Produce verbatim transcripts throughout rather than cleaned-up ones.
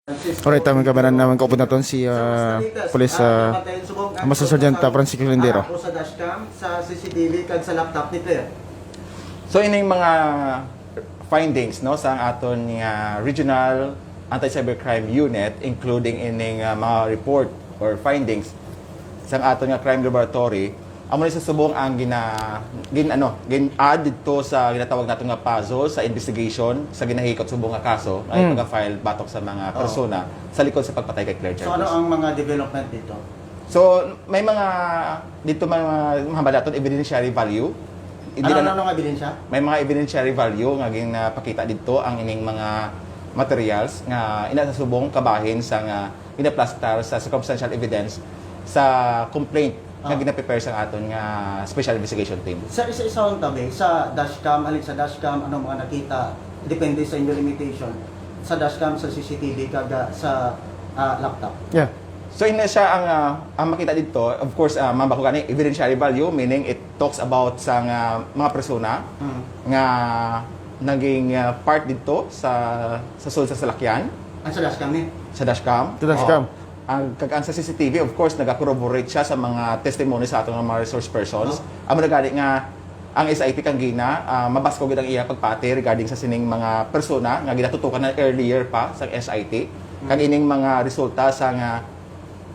Alright, tamang kabaran naman, kaupod naton si, ah, Police, ah, Master Sergeant, ah, Francisco Lindero. Sa dashcam, sa C C T V, kag sa laptop ni Claire. So, ining mga findings, no, sa aton nga Regional Anti-Cybercrime Unit, including ining, ah, mga report or findings sa aton nga crime laboratory, amo ni sa subong ang gina-, gin-, ano, gin-add didto sa ginatawag nato nga puzzle sa investigation sa ginahikot subong nga kaso nga Mm. pagka-file batok sa mga Oo. persona sa likod sa pagpatay kay Claire So, ano Jarvis. ang mga development dito? So, may mga, dito may mga mahambal naton, evidentiary value. Hindi Ano, lang ano, ano nga ebidensya? May mga evidentiary value nga ginapakita dito ang ining mga materials nga ina sa subong kabahin sa nga ginaplastar sa circumstantial evidence sa complaint nga Ah. ginaprepare sa aton nga special investigation team. Sa isa-isa ang tabi, sa dashcam, alin sa dashcam, ano mga nakita, depende sa inyo limitation, sa dashcam, sa C C T V, kag, ah, sa, ah, laptop? Yeah. So, ina siya ang, ah, ang makita dito, of course, ah, ma'am, ako gani, evidentiary value, meaning it talks about sa nga mga persona Mm. nga naging, ah, part dito sa, sa sulod sa salakyan. Ang sa dashcam, eh? Sa dashcam. Sa dashcam. Oo. Ang, kag ang sa C C T V, of course, nag-corroborate siya sa mga testimony sa aton nga mga resource persons. Oh. Amo na gani nga ang S I T kang Gina, ah, mabaskog gid ang iya pagpati regarding sa sining mga persona nga ginatutukan na earlier pa sa S I T. Mm. Kag ining mga resulta sa nga,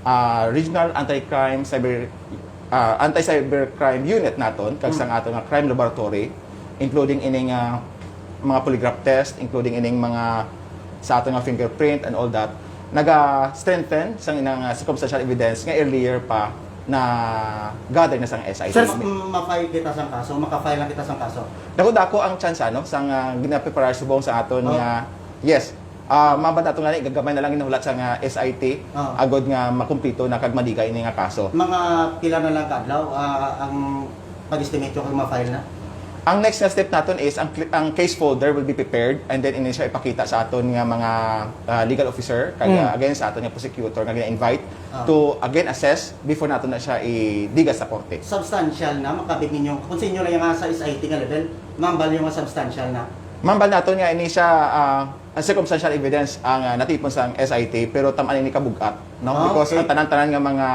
ah, Regional Anti-Crime Cyber, ah, Anti-Cybercrime Unit naton, kag sa Mm. aton nga crime laboratory, including ining, ah, mga polygraph test, including ining mga sa aton nga fingerprint and all that, naga-strengthen sang inang, ah, circumstantial evidence nga earlier pa na gather na sang S I T. Sir, ma-, ma-file kita sang kaso, maka-file lang kita sang kaso. Dako-dako ang tsansa, no, sang, ah, ginapreparar subong sa aton Oh. nga, yes. Ah, mabanda to nga ni, gagamay na lang ginahulat sa nga S I T, Ah. agod nga makumpleto na kag madiga ini nga kaso. Mga pila na lang ka adlaw, ah, ang pag-estimate ko kung ma-file na? Ang next nga step naton is ang cl-, ang case folder will be prepared and then ini siya ipakita sa aton nga mga, ah, legal officer kag, Mm. ah, again sa aton nga prosecutor nga gina-invite Ah. to again assess before naton na siya idiga sa korte. Substantial na, makabig ninyo, kung sa inyo lang yung nga sa S I T nga level, mambal yung nga substantial na? Mambal naton nga ini siya, ah, ang circumstantial evidence ang, ah, natipon sa S I T, pero tam-an ini kabug-at, no? Ah, Because okay. ang tanan-tanan nga mga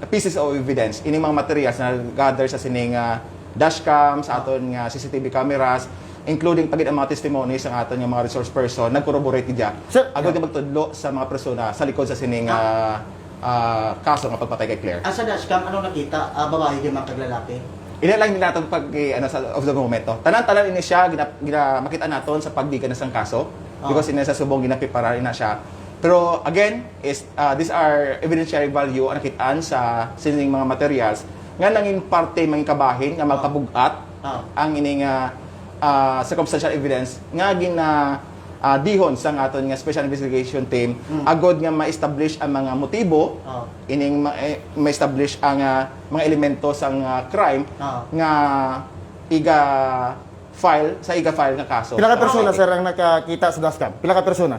pieces of evidence, ini mga materials na gather sa sining, ah, dashcam, sa Ah. aton nga C C T V cameras, including pa gid ang mga testimony sa aton nga mga resource person, nag-corroborate gid siya. Sir, Agod nga magtudlo sa mga persona sa likod sa sining, Ah. ah, ah, kaso nga pagpatay kay Claire. Ah, sa dashcam, ano nakita? Ah, babae gyud man kag lalaki? Ina lang din naton pag, eh, ano, sa, of the moment, no? Tanan-tanan ini siya, gina-, gina-, makita naton sa pagdiga na sang kaso. Ah. Because ina sa subong ginapreparar ina siya. Pero again, is, ah, these are evidentiary value ang nakitaan sa sining mga materials nga nangin parte, mangin kabahin nga Ah. magpabug-at Ah. ang ining, ah, ah, circumstantial evidence nga gina-, ah, dihon sang aton nga special investigation team Mm. agod nga ma-establish ang mga motibo, Ah. ining ma-, eh, ma-establish ang, ah, mga elemento sang, ah, crime Ah. nga iga-file, sa iga-file nga kaso. Pila ka persona, Okay. sir, ang nakakita sa dashcam? Pila ka persona?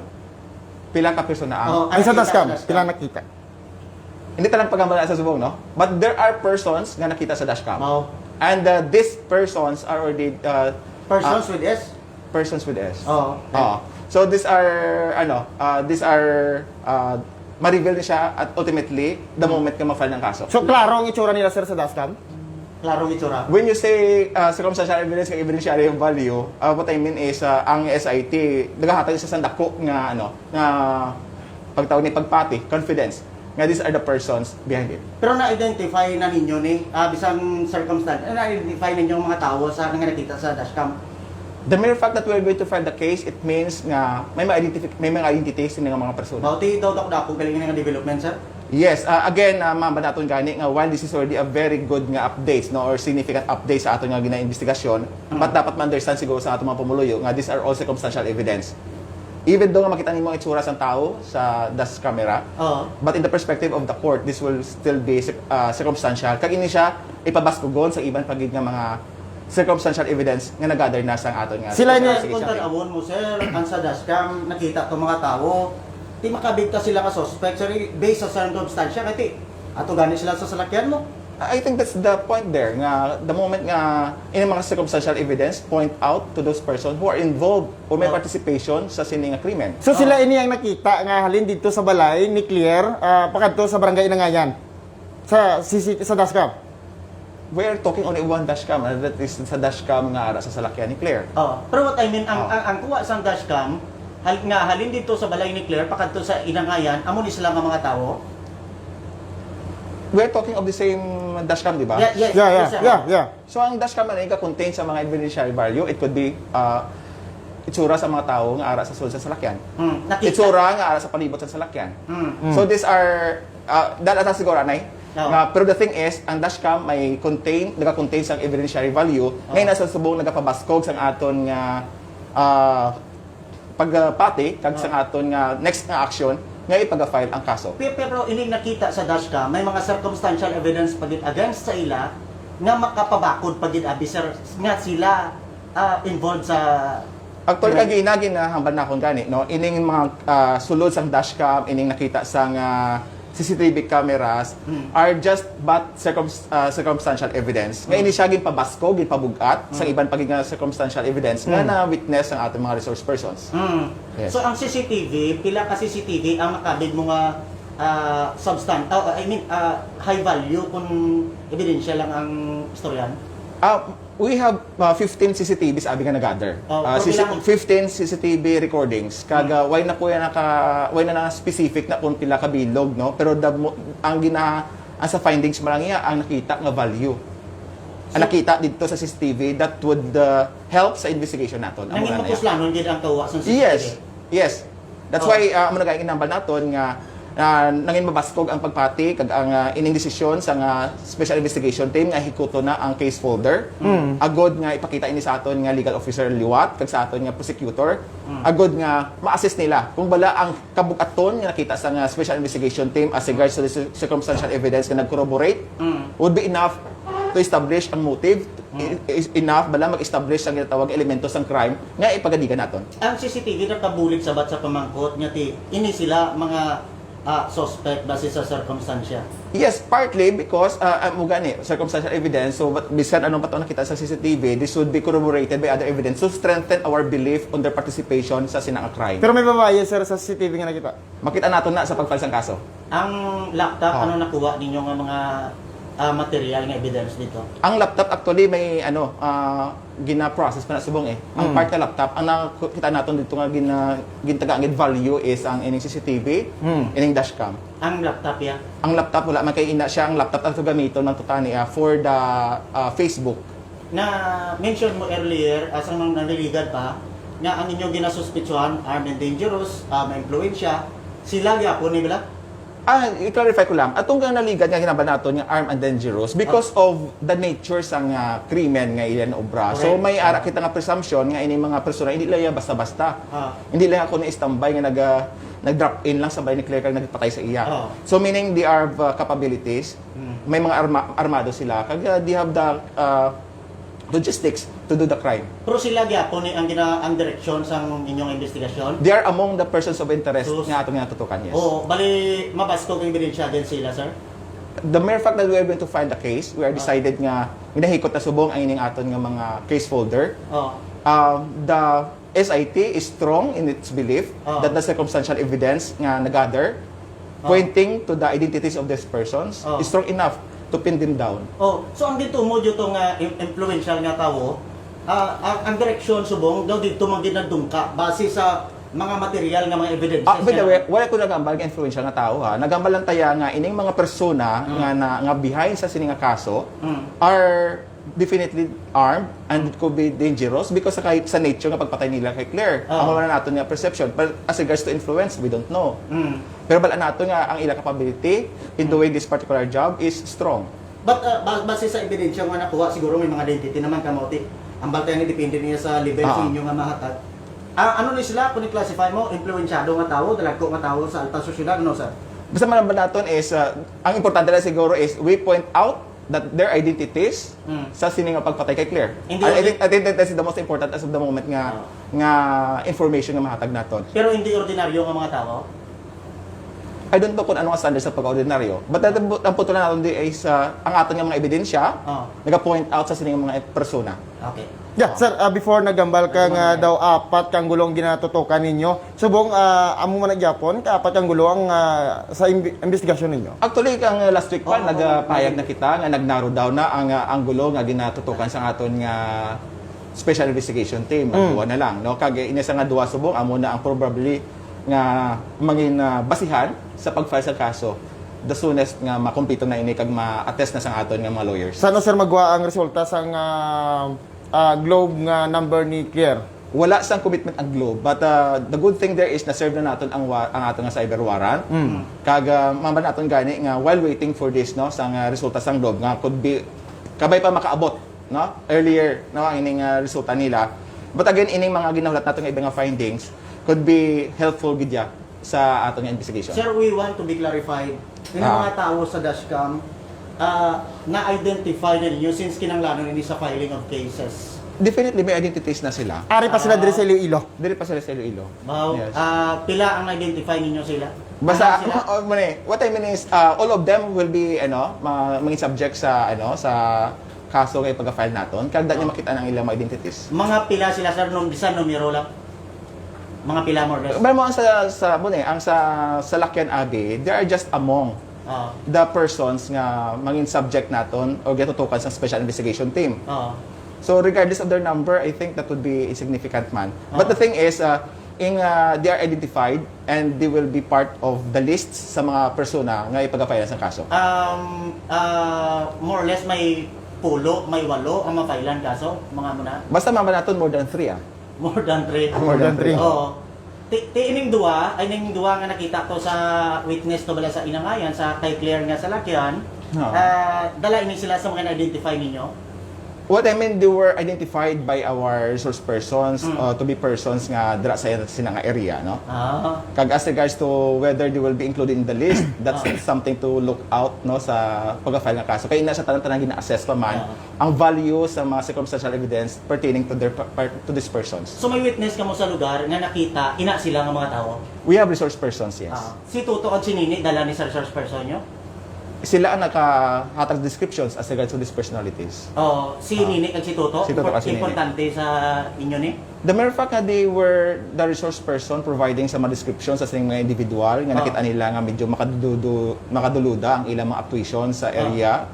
Pila ka persona ang Oh, Ay, sa nakita dashcam, sa dashcam. pila nakita? Hindi talang pagambala sa subong, no? But there are persons nga nakita sa dashcam. Oh. And, uh, these persons are already, uh, Persons uh, with S? Persons with S. Oo. Oo. So, these are, ano, uh, these are, uh, ma-reveal ni siya at ultimately, the Hmm. moment nga ma-file ng kaso. So, klaro ang itsura nila, sir, sa dashcam? Klaro ang itsura. When you say, uh, circumstantial evidence kag evidentiary value, uh, what I mean is, uh, ang S I T, naghahatag sa sandako nga, ano, nga pagtawag ni pagpati, confidence, nga these are the persons behind it. Pero na-identify na ninyo ni, ah, bisan circumstance, na-identify ninyo ang mga tawo sa nga nakita sa dashcam? The mere fact that we're going to file the case, it means nga may mga identifi-, may mga identities sila nga mga persona. Mao ti daw dako-dako galing nga development, sir? Yes. Ah, again, ah, ma'am, banaton gani nga while this is already a very good nga updates, no, or significant updates sa aton nga gina-investigasyon, Mm. but dapat ma-understand siguro sa aton mga pumuluyo nga these are all circumstantial evidence. Even though nga makita nimo ang itsura sang tawo sa dash camera, Oo. but in the perspective of the court, this will still be cir-, ah, circumstantial. Kag ini siya ipabaskugon sa iban pa gid nga mga circumstantial evidence nga nag-gather na sang aton nga Sila ni investigation. Kung tan-awon mo, sir, ang sa dashcam, nakita to mga tawo, di makabigta sila nga suspect, sir, based sa circumstantial, kay ti, ato gani sila sa salakyan mo. I think that's the point there, nga the moment nga in mga circumstantial evidence point out to those persons who are involved or may Oh. participation sa sini nga krimen. So sila ini ang nakita nga halin didto sa balay ni Claire, ah, pakadto sa barangay Inangayan. Sa C C, sa dashcam. We are talking only one dashcam, and that is sa dashcam nga ara sa salakyan ni Claire. Oh, pero what I mean, ang, Oh. ang, ang kuha sang dashcam, hal, nga halin didto sa balay ni Claire, pakadto sa Inangayan, amo ni sila nga mga tawo? We are talking of the same dashcam, di ba? Yeah, yes, Yeah, yeah, yes, sir. yeah, yeah. So ang dashcam na rin contain sa mga evidentiary value, it could be uh, itsura sa mga tawo nga ara sa sulod sa salakyan. Hmm, nakita. Itsura nga ara sa palibot sa salakyan. Hmm. Mm. So these are, uh, dala ta siguro, anay? Oo. Nga, pero the thing is, ang dashcam may contain, nag-contain sang evidentiary value, Oo. ngayon nasa subong nagapabaskog sang aton nga ah, pagpati kag sang aton nga next nga action nga ipaga-file ang kaso. Pe- Pero ining nakita sa dashcam, may mga circumstantial evidence pa gid against sa ila nga makapabakod pa gid abi, sir, nga sila ah, involved sa Actually, kag ina ginahambal nakon gani, no, ining mga ah, sulod sang dashcam, ining nakita sang ah, C C T V cameras Hmm. are just but circum- ah, circumstantial evidence. Nga ini siya ginpabaskog, ginpabugat sa iban pa gid nga circumstantial evidence nga Hmm. na-witness ang ating mga resource persons. Mm. Yes. So ang C C T V, pila ka C C T V ang makabig mo nga ah, substan ah, I mean ah, high value kung ebidensya lang ang istoryahan? Ah, we have uh, fifteen C C T Vs abi nga nag-gather. Oh, Ah, pero C C kailangan- fifteen C C T V recordings. Kag uh, why na kuya naka why na na specific na kung pila ka bilog, no? Pero the, mo- ang gina ang sa findings mo lang iya ang nakita nga value. Ang So- nakita dito sa C C T V that would uh, help sa investigation naton. Amo Nangin na niya. Mapuslanon gid ang kawa sa C C T V. Yes. Yes. That's Oh. why uh, amo na kay ginambal naton nga ah, nangin mabaskog ang pagpati kag ang ah, ining desisyon sa nga special investigation team nga hikuto na ang case folder. Agod nga ipakita ini sa aton nga legal officer liwat kag sa aton nga prosecutor. Agod nga ma-assist nila kung bala ang kabugaton nga nakita sa nga special investigation team as regards to the cir- circumstantial evidence nga nag-corroborate Mm. would be enough to establish ang motive, i- is enough bala mag-establish ang ginatawag nga elemento sang crime nga ipagadigan naton. Ang C C T V nakabulig sabat sa pamangkot nga ti ini sila mga ah, suspect base sa sirkumstansya. Yes, partly because uh, mo gani, circumstantial evidence, so but, bisan anong pa to nakita sa C C T V, this would be corroborated by other evidence to strengthen our belief on their participation sa sinang crime. Pero may babae, sir, sa C C T V nga nakita. Makita nato na sa pag-file sang kaso. Ang laptop, Oh. ano nakuha ninyo nga mga ah, material nga evidence dito? Ang laptop actually may ano, ah, gina-process pa na subong eh. Ang Mm. part nga laptop, ang nakita naton dito nga gina, gintagaan gid value is ang ining C C T V, Mm. ining dashcam. Ang laptop ya? Ang laptop wala man kay ina siya, ang laptop ato gamiton man tuta niya for the ah, Facebook. Na mention mo earlier, asang nang naliligad pa, nga ang inyong ginasuspitsuhan, armed and dangerous, ah, maimpluwensya, sila gyapon ni bala? Ah, i-clarify ko lang. Atong nga naligad nga ginambal naton nga armed and dangerous because of the nature sang ah, krimen nga ila naobra. So Correct. may ara kita nga presumption nga ining mga persona hindi lang iya basta-basta. Ah. Hindi lang ako na-standby nga nag ah, nag-drop in lang sa balay ni Claire kag nagpatay sa iya. Oh. So meaning they have ah, capabilities. Hmm. May mga arma- armado sila kag ah, they have the ah, logistics to do the crime. Pero sila gyapon ni ang gina ang direksyon sang inyong investigasyon? They are among the persons of interest Sus. nga atong ginatutukan, yes. Oo, bali mabaskog ang ebidensya din sila, sir? The mere fact that we are going to file the case, we are decided nga ginahikot na subong ang ining aton nga mga case folder. Oh. Um, the S I T is strong in its belief Oh. that the circumstantial evidence nga na-gather Oh. pointing to the identities of these persons Oh. is strong enough to pin them down. Oh, so ang dito mo dito nga im- influential nga tawo, ah, ang, ang direksyon subong daw dito man gid nagdungka base sa mga material nga mga evidence. Ah, by the way, wala ko nagambal nga influential nga tao ha. Nagambal lang taya nga ining mga persona Mm. nga na, nga behind sa sini nga kaso Mm. are definitely armed and it could be dangerous because sa, kay, sa nature nga pagpatay nila kay Claire. Ah. Ang wala naton nga perception. But as regards to influence, we don't know. Mm. Pero bala nato nga ang ila capability in doing this particular job is strong. But uh, ba- base sa ebidensya nga nakuha, siguro may mga identity naman kamo ti. Ang balta ni depende niya sa level sa Ah. inyo nga mahatag. Ah, ano ni sila kung i-classify mo, influensyado nga tawo, dalagko nga tawo sa alta sosyedad, ano sir? Basta man ba naton is, uh, ang importante lang siguro is we point out that their identities Mm. sa sini nga pagpatay kay Claire. Hindi, I, I hindi. think, I think that that's the most important as of the moment nga Ah. nga information nga mahatag naton. Pero hindi ordinaryo nga mga tawo? I don't know kung ano ang standard sa pagkaordinaryo. But ang, ang punto lang natin di ay sa, ang aton nga mga ebidensya, Oh. nag-point out sa sining mga persona. Okay. Yeah, sir, ah, before nagambal ka nga daw apat ka anggulo ang ginatutukan ninyo. Subong, ah, amo man na gyapon, ka apat ka anggulo ang ah, sa imbi- investigasyon ninyo. Actually, ang last week pa, Oo, nagpahayag oo. na kita nga nag-narrow down na ang ah, anggulo nga ginatutukan sa aton nga special investigation team. Ang Mm. duwa na lang, no? Kag inisa nga duwa subong, amo na ang probably nga mangin ah, basihan sa pag-file sa kaso the soonest nga makumpleto na ini kag ma-attest na sa aton nga mga lawyers. Sa ano, sir, magwa ang resulta sa nga ah, Globe nga number ni Claire? Wala sang commitment ang Globe, but uh, the good thing there is na-serve na naton ang wa- ang aton nga cyber warrant. Mm. Kag uh, mamba naton gani nga while waiting for this, no, sang uh, resulta sang Globe nga could be kabay pa makaabot, no, earlier, no, ang ining uh, resulta nila. But again, ining mga ginahulat nato nga iba nga findings could be helpful gid ya sa aton nga investigation. Sir, we want to be clarified. Yung Ah. mga tao sa dashcam, ah, na-identify na ninyo since kinanglanon ini sa filing of cases. Definitely may identities na sila. Ari pa sila diri sa Iloilo. Diri pa sila sa Iloilo. Wow. Yes. Ah, pila ang na-identify ninyo sila? Basta, Ano sila? Oh, mani, what I mean is, uh, all of them will be, ano, ma- maging subject sa, ano, sa kaso nga ipag-file naton. Kag da niya Oh. makita ang ilang mga identities. Mga pila sila, sir, nung bisan numero lang? Mga pila, more or less? Pero mo ang sa, sa, mo ni, ang sa, sa Lakyan Abi, they are just among Oo. the persons nga mangin subject naton or gatutukan sa special investigation team. Oo. So regardless of their number, I think that would be insignificant man. But the Oo. thing is, uh, in, uh, they are identified and they will be part of the list sa mga persona nga ipag-file sa kaso. Um, ah, more or less may pulo, may walo ang mapailan kaso, mga muna. Basta mamba naton more than three, ah. More than three. More than three. Oo. Ti, ti ining duwa, ay ning duwa nga nakita ko sa witness to bala sa inangayan, sa kay Claire nga sa Lakyan, Oo. ah, dala ini sila sa mga na-identify ninyo? What I mean, they were identified by our resource persons Mm. uh, to be persons nga dira sa sina nga area, no? Ah. Kag as regards to whether they will be included in the list, that's Ah. something to look out, no, sa pag-file nga kaso. Kay ina sa tanan-tanan gina-assess pa man Ah. ang value sa mga circumstantial evidence pertaining to their per- to these persons. So may witness kamo sa lugar nga nakita ina sila nga mga tawo? We have resource persons, yes. Ah, si Toto at si Nini dala ni sa resource person nyo? Sila ang nakahatag descriptions as regards to these personalities. Oh, si Ah. Nini kag si Toto, Si Toto impor- kag si Nini. Importante sa inyo ni? The mere fact nga they were the resource person providing sa mga descriptions sa sining mga individual nga Ah. nakita nila nga medyo makadudu, makaduluda ang ilang mga actuation sa Ah. area,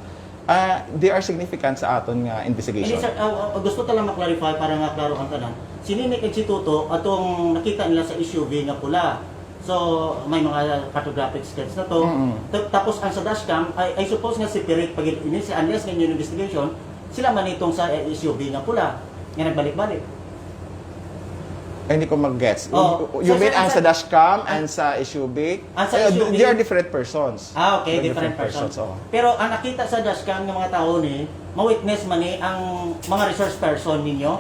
ah, they are significant sa aton nga Hindi, investigation. Sir, ah, ah, gusto ta lang ma-clarify para nga klaro ang tanan. Si Nini kag si Toto, atong nakita nila sa S U V nga pula. So, may mga cartographic sketch na to. Mm-mm. Ta- tapos ang sa dashcam, I, I suppose nga separate pa gid ini, si, unless nga inyong investigation, sila man itong sa, eh, S U V nga pula, nga nagbalik-balik. Ay, hindi ko mag-gets. Oh, You so, mean sir, ang ang sa sa- dashcam ang- and sa S U V? ang sa Eh, S U V? They are different persons. Ah, okay, They're different, persons. Oo. Pero ang nakita sa dashcam ng mga tao ni, ma-witness man ni ang mga resource person ninyo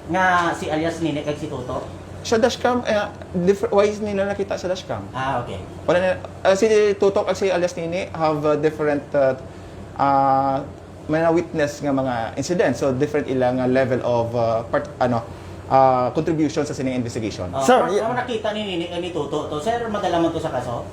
nga si alias Nini kag si Toto? Sa dashcam, eh, different, why is nila nakita sa dashcam? Ah, okay. Wala na, ah, si Toto kag si alias Nini have a different, uh, uh, may na-witness nga mga incidents. So, different ilang uh, level of uh, part, ano, uh, contribution sa sining investigation. Ah, Sir, pero, y- pero nakita ni Nini kag ni Toto to, sir, madala man to sa kaso?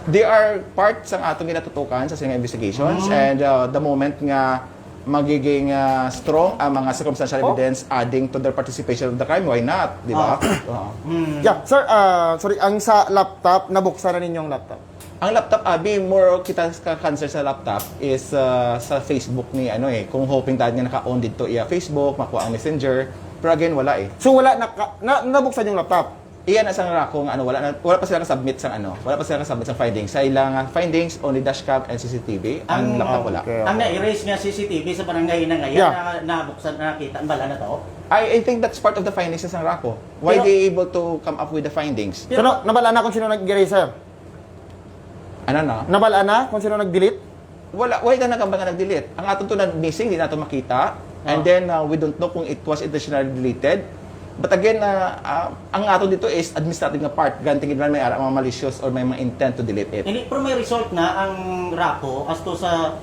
They are part sa atong ginatutukan sa sining investigations Mm. and uh, the moment nga magiging uh, strong ang mga circumstantial Oh. evidence adding to their participation of the crime, why not? Di ba? Oo. Hmm. Yeah, sir, ah, sorry, ang sa laptop, nabuksan na ninyong laptop? Ang laptop, abi, more kita ka concern sa laptop is uh, sa Facebook ni ano eh, kung hoping tayo nga naka-on dito iya Facebook, makuha ang messenger. Pero again, wala eh. So wala naka, na, nabuksan yung laptop? Iya na sang RACU nga ano, wala na, wala pa sila ka-submit sang ano, wala pa sila ka-submit sang findings. Sa ilang uh, findings, only dashcam and C C T V, ang Ang- laptop wala. Okay. Ang na-erase nga C C T V sa barangay na ngayon, Yeah. na, nabuksan, nakita, ang bala na to? I, I think that's part of the findings sa sang RACU. Why Pero- they able to come up with the findings? So, na, nabala na kung sino nag-erase, sir? Ano na? Nabala na kung sino nag-delete? Wala, why na nagambal nga nag-delete? Ang aton to na missing, di nato makita. And Ah. then, uh, we don't know kung it was intentionally deleted. But again, uh, uh, ang aton dito is administrative nga part. Granting man may ara mga malicious or may mga intent to delete it. Hindi, pero may result na ang RACU as to sa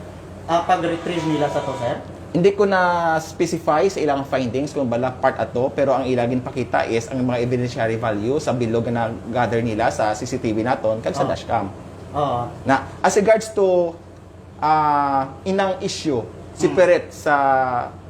ah, pag-retrieve nila sa to, sir? Hindi ko na-specify sa ilang findings kung bala part ato, pero ang ilang ginpakita is ang mga evidentiary value sa bilog nga na-gather nila sa C C T V naton kag sa Ah. dashcam. Oo. Na, as regards to ah, inang issue, separate sa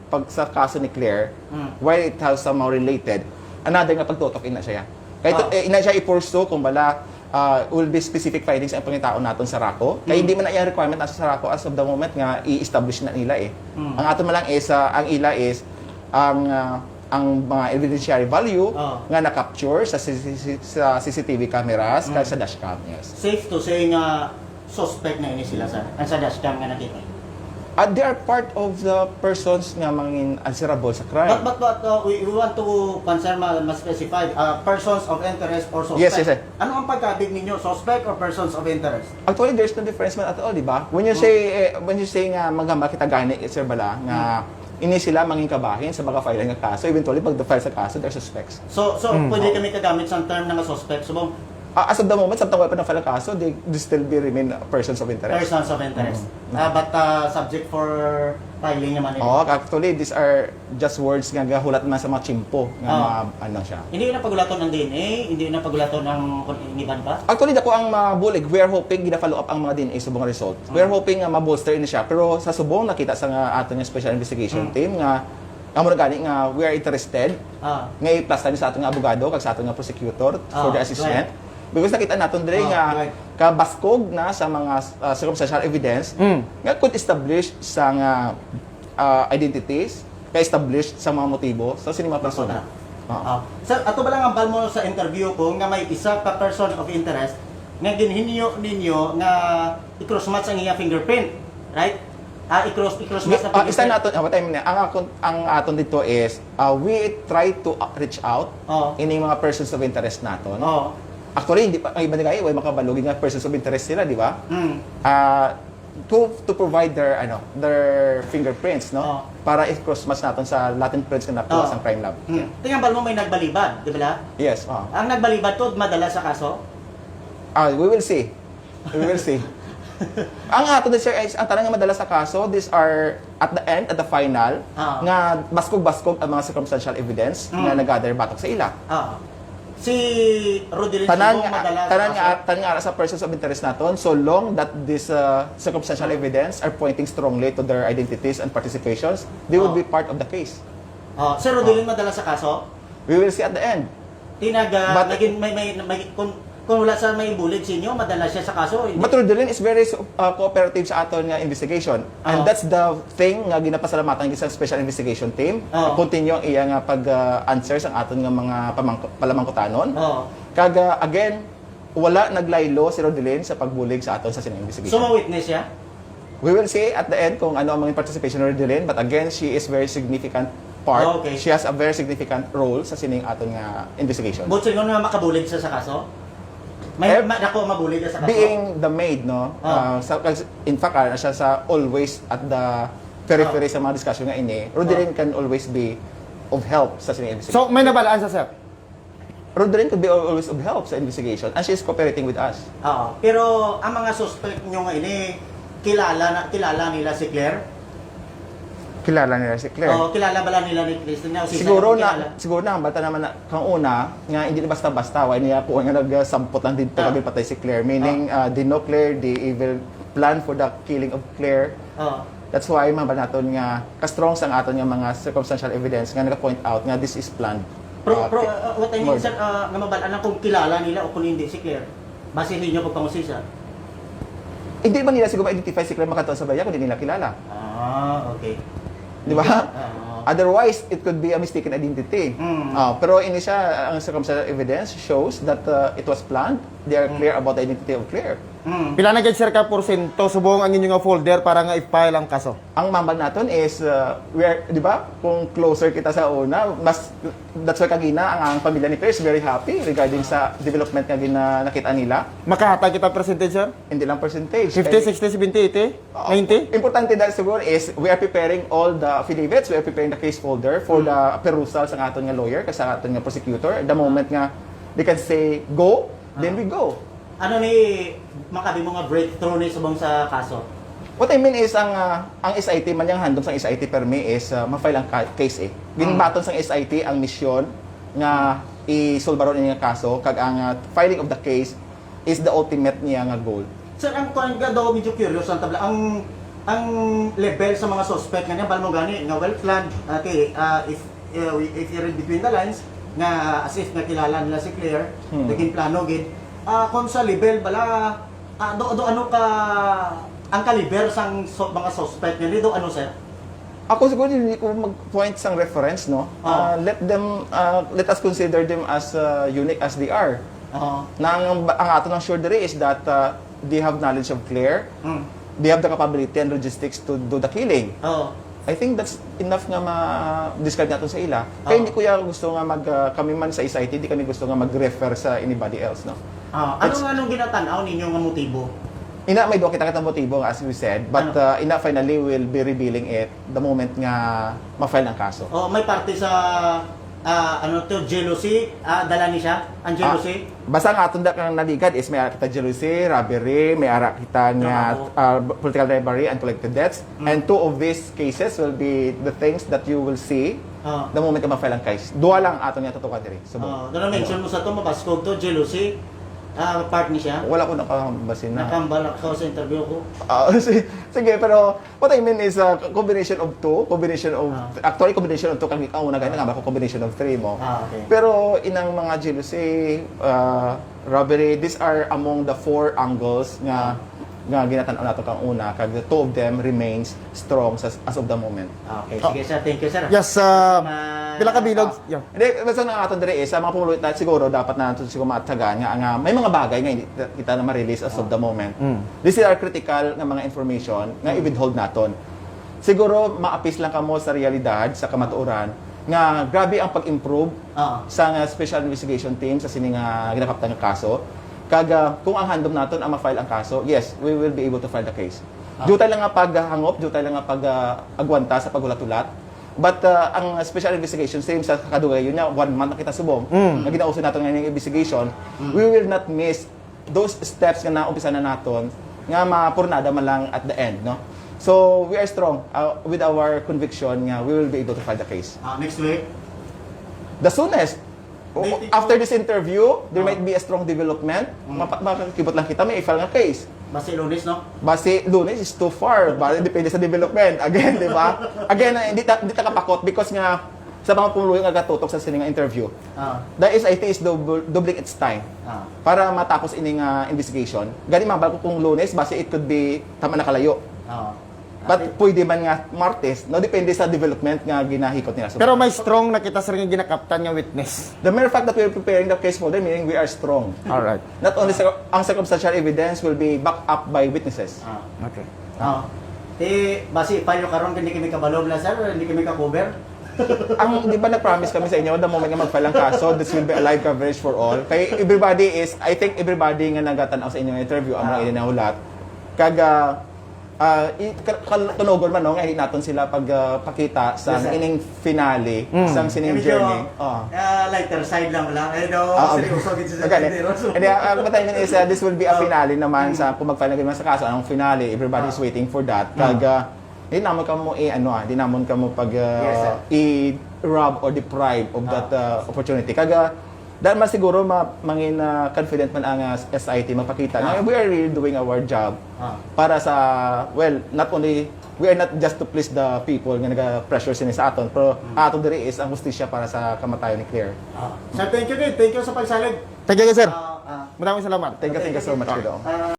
pag, sa kaso ni Claire, Mm. while it has somehow related, another nga pagtutok ina siya. Kay to, Ah. eh, ina siya i-pursue kung bala ah, will be specific findings ang pangitaon naton sa RACO. Kay Mm. hindi man na iyang requirement na sa RACO as of the moment nga i-establish na nila eh. Mm. Ang ato man lang is, ah, ang ila is, ang ah, ang mga evidentiary value Ah. nga na-capture sa C C C, sa C C T V cameras, Mm. kag sa dashcam, yes. Safe to say nga suspect na ini sila sa, ang sa dashcam nga nakita. At they are part of the persons nga mangin answerable sa crime. But, but, but uh, we, we want to, kwan, sir, ma, ma-specify, uh, persons of interest or suspect. Yes, yes, sir. Ano ang pagkabig ninyo, suspect or persons of interest? Actually, there's no difference man at all, di ba? When you Hmm. say, eh, when you say nga maghambal kita gani, Sir Bala, nga Hmm. ini sila mangin kabahin sa mga file nga kaso, eventually pag file sa kaso, they're suspects. So, so Mm. pwede kami kagamit sa term nga suspect, subong? Ah, as of the moment, samtang wala pa na-file ang kaso, they, they still be remain persons of interest. Persons of interest. Mm. Ah, but uh, subject for filing naman. Oo, actually, these are just words nga gahulat man sa mga tsimpo nga Oo. mga, ano siya. Hindi na pagulaton ang D N A, hindi na pagulaton ang kung iniban pa? Actually, dako ang mabulig. We are hoping gina-follow up ang mga D N A subong result. We are hoping nga ma-bolster ini siya. Pero sa subong nakita sa nga aton nga special investigation Mm. team nga amo na gani nga we are interested Ah. nga i-plus time sa aton nga abogado kag sa aton nga prosecutor for Ah, the assessment. Right. Because nakita naton diri Ah, nga right. kabaskog na sa mga ah, circumstantial evidence Mm. nga could establish sa nga ah, identities, ka-establish sa mga motibo sa sini mga persona. Ah. Ah. Sir, ato ba lang ang balmo sa interview ko nga may isa ka person of interest nga ginhinyo ninyo nga i-cross-match ang iya fingerprint? Right? Ah, i-cross, i-cross-match ang Ah, isa fingerprint. naton, ah, what I mean, ang akon, ang aton dito is, ah, we try to ah, reach out Oo. ini mga persons of interest naton. Oo. Actually, hindi pa, ang iba nila, way makabalo nga persons of interest sila, di ba? Mm. Ah, to to provide their ano, their fingerprints, no? Oo. Para i-cross match naton sa latent prints nga nakuha Oo. sa crime lab. Hmm. Tingnan ba mo may nagbalibad, di ba? Yes, oh. Ang nagbalibad to madala sa kaso? Ah, we will see. We will see. Ang ato din, sir, is ang tanan nga madala sa kaso, these are at the end, at the final, Ah. nga baskog-baskog ang mga circumstantial evidence Mm. nga nag-gather batok sa ila. Ah. Si Rodelin Tanan Sumbong nga, madala sa tanan kaso? nga, tanan nga ara sa persons of interest naton, so long that these uh, circumstantial Ah. evidence are pointing strongly to their identities and participations, they would Ah. be part of the case. Oh, si Rodelin madala sa kaso? We will see at the end. Tinaga, But- naging may, may, may, kung, kung wala sa may bulig sa inyo, madala siya sa kaso, hindi? But Rodelin is very uh, cooperative sa aton nga investigation. And Ah. that's the thing nga ginapasalamatan sa special investigation team. Ah. Continue ang iya nga pag-answer sa aton nga mga pamangko- palamangkutanon. Oh. Kag uh, again, wala naglaylo si Rodelin sa pagbulig sa aton sa sining investigation. So, ma-witness siya? We will see at the end kung ano ang mga participation ni Rodelin, but again, she is very significant part. Oh, okay. She has a very significant role sa sining aton nga investigation. But siya nga makabulig siya sa kaso? May Eh, ma, dako mabulig siya sa kaso? Being the maid, no? Ah. Uh, sa, in fact, ah, siya sa always at the periphery Ah. sa mga discussion nga ini. Rodelin Ah. can always be of help sa sining investigation. So, may nabalaan sa, sir? Rodelin could be always of help sa investigation and she is cooperating with us. Oo. Pero ang mga suspect nyo nga ini, kilala na, kilala nila si Claire? Kilala nila si Claire. Oo, kilala ba lang nila ni Christina? O si Siguro Simon, na, kilala? Siguro na, bata naman na, kang una, nga hindi na basta-basta, wala niya po nga nagsampot lang dito, Ah. kag patay si Claire. Meaning, uh, they know Claire, they even plan for the killing of Claire. Oo. That's why, mabal naton nga, ka-strong sa aton nga mga circumstantial evidence nga nag-point out nga this is planned. Pro, uh, pro, uh, what I mean, murder. Sir, uh, nga mabal-an lang kung kilala nila o kung hindi si Claire. Base sa inyo pagpangusisa. Hindi man nila siguro ma-identify si Claire Macaton sa Baya kung di nila kilala. Ah, okay. Di ba? Ah. Otherwise, it could be a mistaken identity. Mm. Ah, pero ini siya, ang circumstantial evidence shows that uh, it was planned. They are Mm. clear about the identity of Claire. Mm. Pila na gid, sir, ka porsyento subong ang inyo nga folder para nga i-file ang kaso? Ang mambal naton is, uh, we are, di ba, kung closer kita sa una, mas, that's why kagina ang, ang pamilya ni Claire is very happy regarding sa development nga gina, nakita nila. Makahatag kita percentage, sir? Hindi lang percentage. Fifty, sixty, seventy, eighty, Oo. ninety? Importante dahil siguro is we are preparing all the affidavits, we are preparing the case folder for Hmm. the perusal sa aton nga lawyer, kag sa aton nga prosecutor. The moment nga they can say go, then we go. Ano ni makabi mo nga breakthrough ni subong sa kaso? What I mean is ang ah, ang S I T man yang handom sang S I T permi is ah, ma-file ang ka- case eh. Ginbaton sang S I T ang misyon nga isulbaron ini nga kaso kag ang ah, filing of the case is the ultimate niya nga goal. Sir, ang kuan nga daw, medyo curious ang tabla. Ang, ang level sa mga suspect nga niya, bal mo gani, nga well planned, okay, ah, if, uh, if you read between the lines, nga as if nga kilala nila si Claire, Hmm. naging plano gid. Ah, kung sa level bala, ah, do, do ano ka, ang kaliber sang so, mga suspect nga ni, do ano, sir? Ako siguro hindi ko mag-point sang reference, no? Oo. Ah, let them, ah, let us consider them as, ah, unique as they are. Oo. Na ang, ang ato lang sure diri is that, ah, they have knowledge of Claire. Mm. They have the capability and logistics to do the killing. Oo. I think that's enough nga ma-describe nato sa ila. Kaya Oo. hindi ko ya gusto nga mag, ah, kami man sa S I T, hindi kami gusto nga mag-refer sa anybody else, no? Ah, ano It's nga nung ginatan-aw ninyo nga motibo? Ina, may duha kita, kita motibo, as we said. But, Ano? ah, ina, finally, we'll be revealing it the moment nga ma-file ang kaso. Oh, may parte sa, ah, ano to, jealousy? Ah, dala ni siya? Ang Ah, jealousy? basta ang aton da kang naligad is may ara kita jealousy, robbery, may ara kita nga, Trabaho. ah, political bribery and collected debts. Mm. And two of these cases will be the things that you will see Ah. the moment nga ma-file ang case. Duha lang aton nga tutukan diri. So, Oh, na-mention mo sa to, mabaskog to, jealousy. Ah, part ni siya? Wala ko nakabasin na. Nakambal ako sa interview ko. Ah, si-, sige, pero what I mean is a combination of two, combination of, Ah. actually, combination of two, kag ikaw una, kaya Ah. nangambal ko combination of three mo. Ah, okay. Pero inang mga jealousy, ah, robbery, these are among the four angles nga, Ah. nga ginatan-aw nato kang una, kag the two of them remains strong sa, as of the moment. Ah, okay. Oh. Sige, sir. Thank you, sir. Yes, ah, Ma-, pila ka bilog? Ah. Yeah. Hindi, basta nga ato diri is, sa mga pumuluyo na siguro, dapat na nato siguro maatsagan nga, nga may mga bagay nga hindi ta-, kita na ma-release as of the moment. Mm. These are critical nga mga information nga Mm. i-withhold naton. Siguro, maapis lang kamo sa realidad, sa kamatuoran, nga grabe ang pag-improve Ah. sa nga special investigation team sa sini nga ginakaptan nga kaso. Kag, ah, kung ang handom naton ang ma-file ang kaso, yes, we will be able to file the case. Ah. Dutay lang nga paghangop, dutay lang nga pag, ah, agwanta sa paghulat-hulat. But, uh, ang special investigation, same sa kadugayon niya, one month na kita subong. Mm. Nga ginauso naton nga yung investigation, Mm. we will not miss those steps nga naumpisa na naton nga mapurnada man lang at the end, no? So, we are strong, uh, with our conviction nga we will be able to file the case. Ah, next week? The soonest. O, May after this interview, there Ah. might be a strong development. Mm. Mapa-, makakibot lang kita, may i-file nga case. Basi Lunes, no? Basi Lunes is too far. Bali, depende sa development. Again, di ba? Again, eh, hindi ta, hindi ta kapakot because nga sa mga pumuluyo nga gatutok sa sini nga interview, Ah. the S I T is double, doubling its time Ah. para matapos ini nga investigation. Gani, mabal ko kung Lunes, basi it could be tama na kalayo. Ah. But Ate- pwede man nga Martes, no? Depende sa development nga ginahikot nila. So, Pero may strong na kita, sir, nga ginakaptan nga witness. The mere fact that we are preparing the case folder, meaning we are strong. Alright. Not only sa, ang circumstantial evidence will be backed up by witnesses. Ah. Okay. Ah. Eh, basi, file nyo karon, hindi kami kabalo na, sir, hindi kami ka-cover. Ang, di ba nag-promise kami sa inyo, the moment nga mag-file ang kaso, this will be a live coverage for all. Kay everybody is, I think everybody nga nagatan-aw sa inyong interview, amo Ah. ini nahulat. Kag, ah, ah, i-, ka-, kal-, tunogon man, no, nga hindi naton sila pag, ah, pakita sa Yes, sir. ining finale, Mm. sa sining Medyo, journey. Oh. ah, lighter side lang wala. Eh, no, Ah, okay. seryoso gid sa Okay. sentero. So, And, ah, ah, what I mean is, ah, this will be a Oh. finale naman Mm. sa kung mag-file na gid man sa kaso, ang finale, everybody is Ah. waiting for that. Mm. Kag, ah, di namon kamo i-, ano, ah, di namon kamo pag, ah, Yes, sir. i-rob or deprive of that, Ah. ah, opportunity. Kag, ah, dahil mas siguro ma-, mangin, ah, confident man ang, ah, S I T magpakita na Ah. we are really doing our job Ah. para sa, well, not only, we are not just to please the people nga naga-pressure sini sa aton, pero Mm. ato diri is ang hustisya para sa kamatayon ni Claire. Ah. Sir, thank you din. Thank you sa pagsalig. Thank you, sir. Ah, ah. Maraming salamat. Thank you, thank you so much, Ah. Kuya. Ah.